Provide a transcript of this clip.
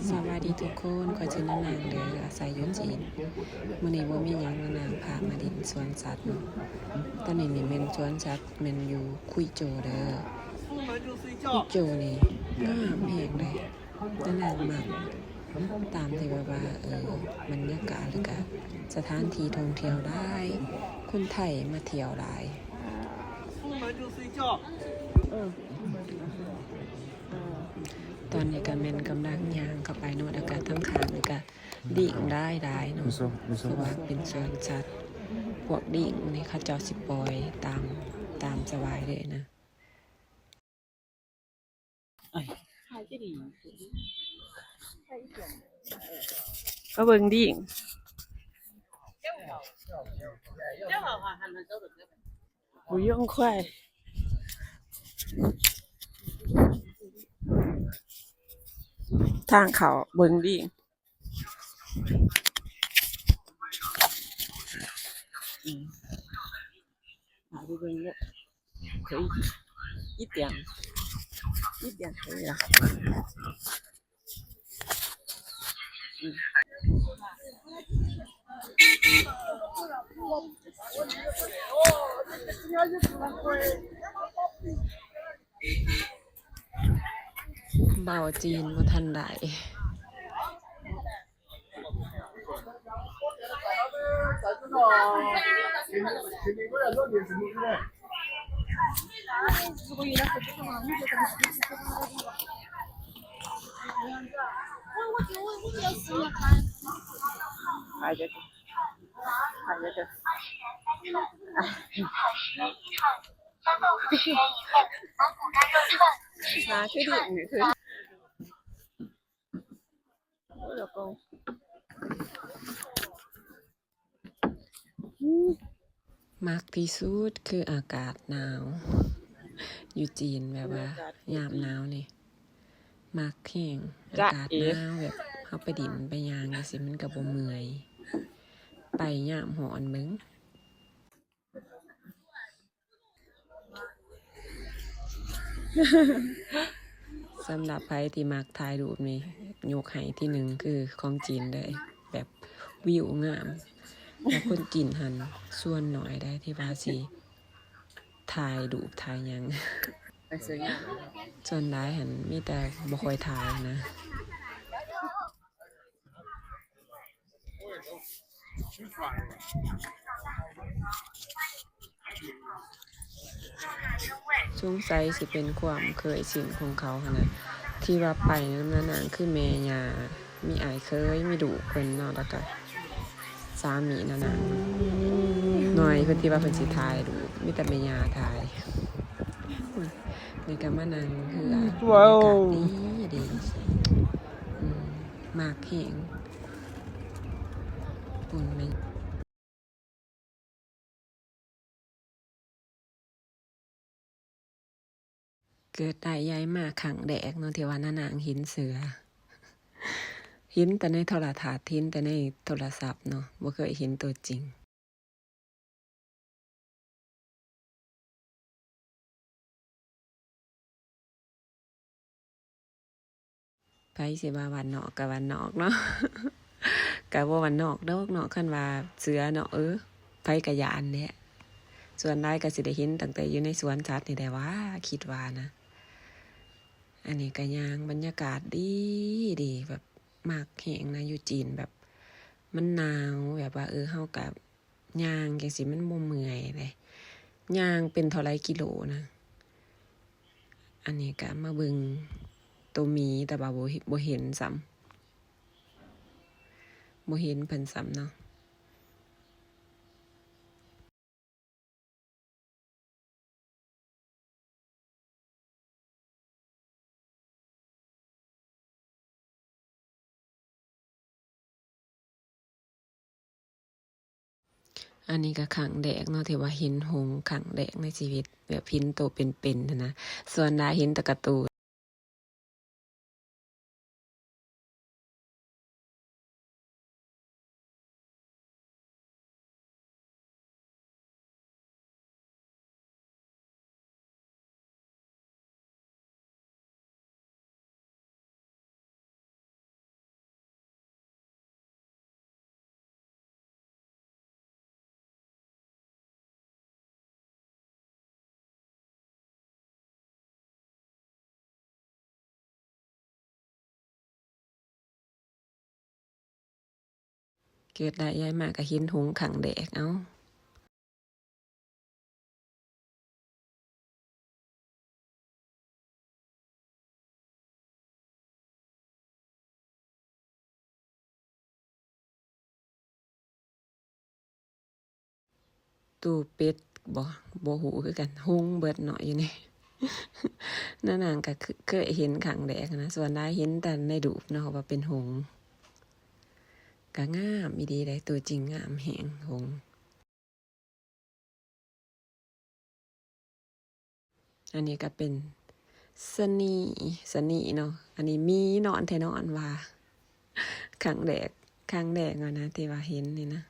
ສະບາຍດີທຸກຄົນ ຂ້ອຍຊື່ນາງນາງເດີ ອາໄສຢູ່ຈີນ. ມື້ນີ້ບໍ່ມີຫຍັງ ນາງນາງພາມາຫຼິ້ນສວນສັດເນາະ. ຕອນນີ້ນີ້ແມ່ນສວນສັດ ແມ່ນຢູ່ຄຸຍໂຈເດີ. ຄຸຍໂຈນີ້ງາມແຮງເດ້ ນາງນາງມັກ ຕາມທີ່ແບບວ່າ ເອີ ບັນຍາກາດ ແລ້ວກະສະຖານທີ່ທ່ອງທ່ຽວຫຼາຍ ຄົນໄທມາທ່ຽວຫຼາຍ. ຕອນນີ້ກະແມ່ນກຳລັງຍ່າງເຂົ້າໄປເນາະ ແລ້ວກະທາງຂ້າງນີ້ກະດິ້ງຫຼາຍໆເນາະ ເພາະວ່າເປັນສວນສັດ. ພວກດິ້ງນີ້ເຂົາເຈົ້າຊິປ່ອຍຕາມ ຕາມສະບາຍເລີຍນະ. ມາເບິ່ງດິ້ງ ໝູຢອງຄວາຍ ທາງເຂົ້າເບິ່ງດິ້ງ. ອືມ ຫາໄປເບິ່ງເດີ ເຄີຍ ອີຕຽງ ອີຕຽງເຄີຍລະ. ເວົ້າຈີນບໍ່ທັນໄດ້. ມັກທີ່ສຸດຄືອາກາດໜາວ ຢູ່ຈີນ ແບບວ່າຍາມໜາວນີ້ມັກແຮງ ອາກາດໜາວ ແບບເຮົາໄປດິ້ນໄປຍ່າງຈັ່ງຊີ້ ມັນກະບໍ່ເມື່ອຍ ໄປຍາມຮ້ອນເບິ່ງ. ສຳລັບໃຜທີ່ມັກຖ່າຍຮູບນີ້ ຍົກໃຫ້ທີໜຶ່ງຄືຂອງຈີນເລີຍ ແບບວິວງາມ ແລະຄົນຈີນຫັ້ນສ່ວນໜ້ອຍໃດທີ່ວ່າຊິຖ່າຍຮູບຖ່າຍຫຍັງ ສ່ວນຫຼາຍຫັ້ນມີແຕ່ບໍ່ຄ່ອຍຖ່າຍນະ. ສົງໄສຊິເປັນຄວາມເຄີຍຊິນຂອງເຂົາຫັ້ນນະ ທີ່ວ່າໄປນຳນານາງ ຄືແມ່ຍ່າ ມີອ້າຍເຂີຍ ມີລູກເພິ່ນເນາະ ແລ້ວກະສາມີນານາງ ໜ້ອຍເພິ່ນທີ່ວ່າເພິ່ນຊິຖ່າຍຮູບ ມີແຕ່ແມ່ຍ່າຖ່າຍ. ນີ້ກະມານັ່ງເຮືອ ບັນຍາກາດດີ ດີ ອືມ ມັກແຮງ ເກີດໄດ້ຍ້າຍມາຄັ້ງແລກເນາະ ທີ່ວ່ານານາງເຫັນເສືອ ເຫັນແຕ່ໃນໂທລະທັດ ເຫັນແຕ່ໃນໂທລະສັບເນາະ ບໍ່ເຄີຍເຫັນຕົວຈິງ. ໃຜຊິວ່າບ້ານນອກກະບ້ານນອກເນາະ ກະບໍ່ບ້ານນອກດອກເນາະ ຄັນວ່າເສືອເນາະ ເອີ ໃຜກະຢ້ານແຫຼະ ສ່ວນຫຼາຍກະຊິໄດ້ເຫັນຕັ້ງແຕ່ຢູ່ໃນສວນສັດນີ້ແຫຼະຫວາ ຄິດວ່ານະ. ອັນນີ້ກະຍ່າງ ບັນຍາກາດດີ ດີ ແບບມັກແຮງນະ ຢູ່ຈີນແບບມັນໜາວ ແບບວ່າ ເອີ ເຮົາກະ ຍ່າງຈັ່ງຊີ້ມັນບໍ່ເມື່ອຍເດ້ ຍ່າງເປັນເທົ່າໃດກິໂລນະ. ອັນນີ້ກະມາເບິ່ງໂຕໝີ ແຕ່ວ່າບໍ່ເຫັນ ບໍ່ເຫັນຊ້ຳ ບໍ່ເຫັນເພິ່ນຊ້ຳເນາະ. ອັນນີ້ກະຄັ້ງແລກເນາະ ທີ່ວ່າເຫັນຫົງຄັ້ງແລກໃນຊີວິດ ແບບເຫັນໂຕເປັນໆຫັ້ນນະ ສ່ວນຫຼາຍເຫັນແຕ່ກາຕູນ. ເກີດໄດ້ຍ້າຍມາກໍເຫັນຫົງຄັ້ງແລກ ເອົ້າ. ຕູເປັດບໍ? ບໍ່ຮູ້ຄືກັນ ຫົງເບິດເນາະຢູ່ນີ້. ນານາງກໍເຄີ- ເຄີຍເຫັນຄັ້ງແລກນະ ສ່ວນຫຼາຍເຫັນແຕ່ໃນຮູບເນາະ ວ່າເປັນຫົງ. ກໍງາມອີ່ຫຼີເດ້ ຕົວຈິງງາມແຮງ ຫົງ. ອັນນີ້ກໍເປັນຊະນີ ຊະນີເນາະ ອັນນີ້ໝີນອນແທ້ນອນວ່າ ຄັ້ງແລກ ຄັ້ງແລກວ່ານະ ທີ່ວ່າເຫັນນີ້ນະ.